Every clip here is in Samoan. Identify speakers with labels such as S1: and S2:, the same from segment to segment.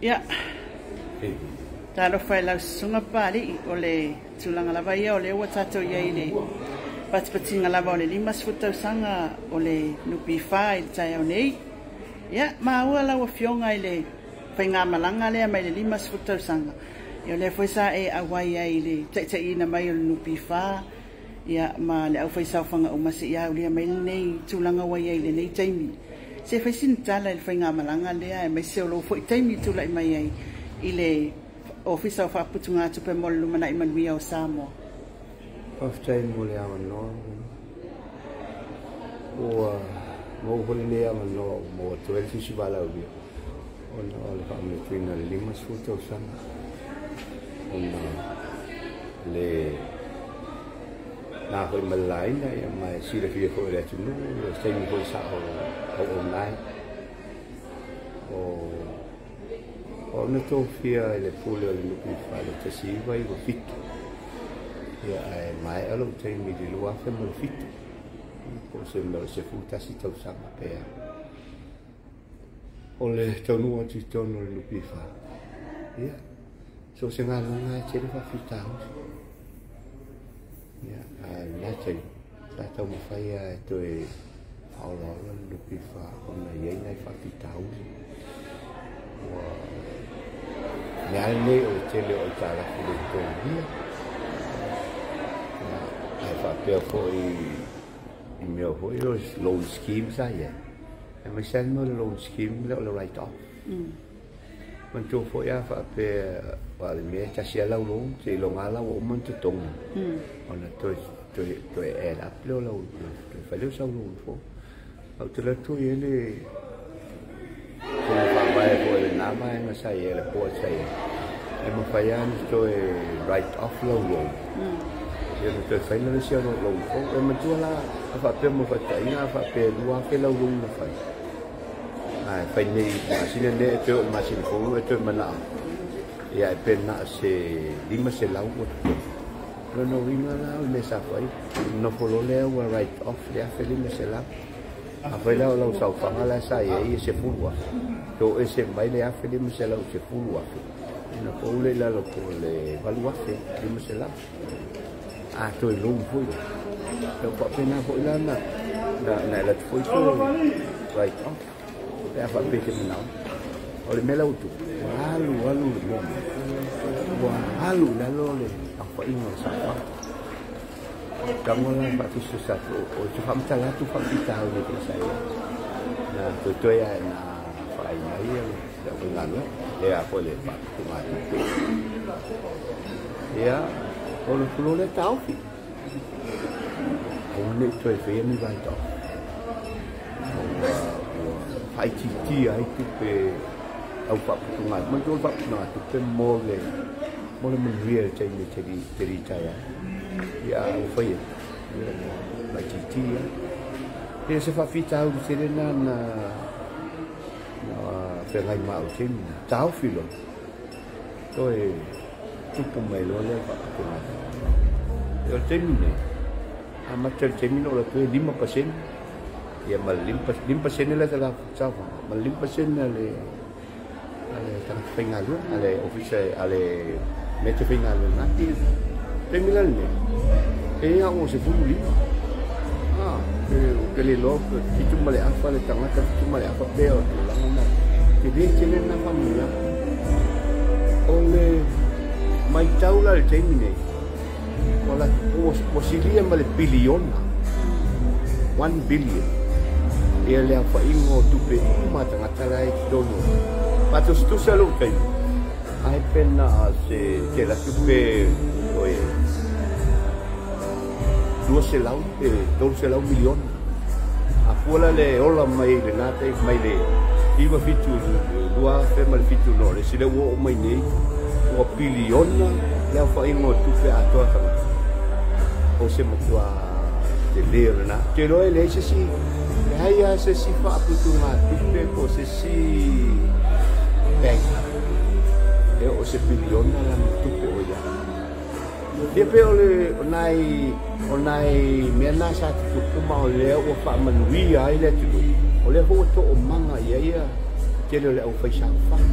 S1: Ia, talofa i lau susuga Papalii, o le tulaga lava ia o lea ua tatou i ai i le patipatiga lava o le 50 tausaga o le NPF i le taeao nei. Ia, maua lau Afioga i le faigamalaga lea mai le 50 tausaga, ia o lea foi sa e auai ai i le taitaiina mai o le NPF, ia ma le aufaisaofaga uma seia aulia mai lenei tulaga ua i ai i lenei taimi. Se i fai sina tala i le faigamalaga lea aemaise o lou foi taimi tulai mai ai i le Ofisa o Faaputugatupe mo le Lumanai Manuia o Samoa.
S2: Faafetai mo le avanoa. Ua maua foi lenei avanoa ua maua atu ai le tusi valaaulia ona o le faamanatuina o le 50 tausaga ona le na foi ma le laina, ia, ma e silafia foi e le atunuu le taimi foi sa o auauna ai. O ona tofia i le pule o le NPF i le 1997, ia, ae maea lou taimi i le 2007, po o se mea o le 11 tausaga pe a. O le taunuu atu i totonu o le NPF, ia, so o se galuega e tele faafitauli. Ia, a lena taimi, sa taumafai lava e toe faaolaola le NPF ona e i ai nai faafitauli. Ua mea lenei o le tele o aitalafu le totogia, ae faapea foi i mea foi o loan scheme sa i ai, aemaise lava le mea o le loan scheme lea o le write off. Manatua foi a faapea o le mea e tasi lava lau loan, seiloga lava la ua uma ona totogi ona toe add up lea o lau, toe fai lea o sau loan fou. Ou te alu atu i ai le fono faavae foi lena vaega sa i ai, le board sa i ai, e mafai lava ona toe write off lau loan, ia, ona toe fai lea o isi loan fou. E matua la a faapea mo faataitaiga, a faapea e 2000 lau loan na fai, ae fai nei masina nei, e toe oo i le masina fou e toe manao, ia, e pe na o se 500 ua totogi. O lona uiga la o le mea sa fai, nofo loa lea ua write off le 1500. Afai la o lau saofaga la sa i ai e 10,000, to ese mai le 1500, 10,000, ona pau lea i lalo po o le 8,500, a toe loan foi lea faapena foi la na alu atu foi toe write off pe a faapea te manao. O le mea la ua tupu, ua alu alu le mea ua alu i lalo le aofaiga o le saofaga. Tago la faatusatusa atu o se faamatala atu faafitauli e sa i ai na toe ae na faaina ai le aufaigaluega lea foi le faaputugatupe. Ia, o le tulo lea taofi, aua ne i toe faia ni write off, ua faaitiitia ai tupe au faaputugatupe. Manatua le faaputugatupe mo le manuia i le taimi te retire ai. Ia, ua faia ua faaitiitia. Ia, se faafitauli tele na na feagai ma au taimi na taofi loa, toe tupu mai loa lea faaputugatupe. O le taimi nei, amata le taimi na o le toe 5%, ia, ma le 5% la tala saofaga ma le 5% a le tagata faigaluega, a le ofisa, a le mea te faigaluega. Taimi la lenei e ia o 15, a ke le loa 7.5 le tagata, 7.5 pea o tulaga na tele tele na faamanuiaga. O le maitau la le taimi nei, ua silia ma le piliona, 1 billion, ia le aofaiga o tupe uma a tagata la e totonu. Faatusatusa lou taimi ae pe na se tele atu pe oe 200 pe 300 miliona. A fua la le ola mai lena taimi mai le 97 2007 no le sile ua oo mai nei, ua piliona le aofaiga o tupe atoa tagata. O se matua tele o lena. Te iloa e leai se isi, leai lava se isi faaputugatupe po o se isi bank e oo se piliona lana tupe o i ai. Ia, pe o le o nai mea na sa tutupu ma o lea ua faamanuia ai le atunuu, o lea foi ua toomaga i ai ia tele o le aufaisaofaga.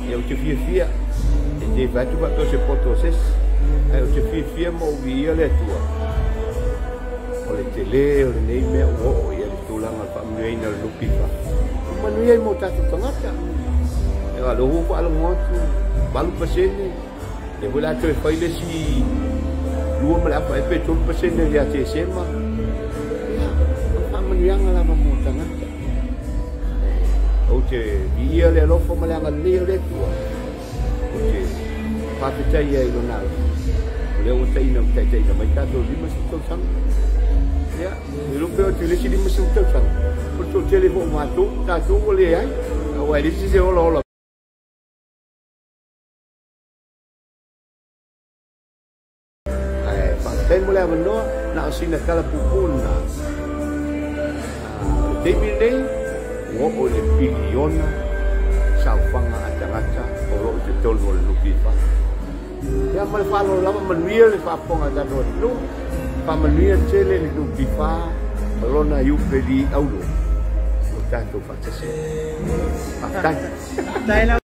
S2: Ia ou te fiafia, e te fai atu faapea o se poto o se isi, ae ou te fiafia ma ou viia le Atua, o le tele o lenei mea ua oo i ai le tulaga o le faamanuiaina o le NPF. Ua manuia ai mo tatou tagata. Ia, o lea ua faalogo atu, 8%, lea foi o le a toe fai le isi 2 ma le afa ea pe 3% ia Tesema. Ia, o le faamanuiaga lava mo tagata. Ou te viia le alofa ma le agalelei o le Atua. Ou te faafetai ai i lona alofa. O lea ua taina taitaiina mai tatou 50 tausaga. Ia, e iloa pe oo atu i le isi 50 tausaga, o le toatele foi o matou, tatou ua leai. Aua e leai se isi e olaola Ae faafetai mo le avanoa, na o sina tala puupuu lena. O le taimi lenei, ua oo i le piliona saofaga a tagata o lo o i totonu o le NPF. Ia ma le faaaloalo lava, manuia le faafofoga a tatou atunuu, faamanuia tele le NPF ma lona Iupeli Auro ua tatou faatasi ai. Faafetai.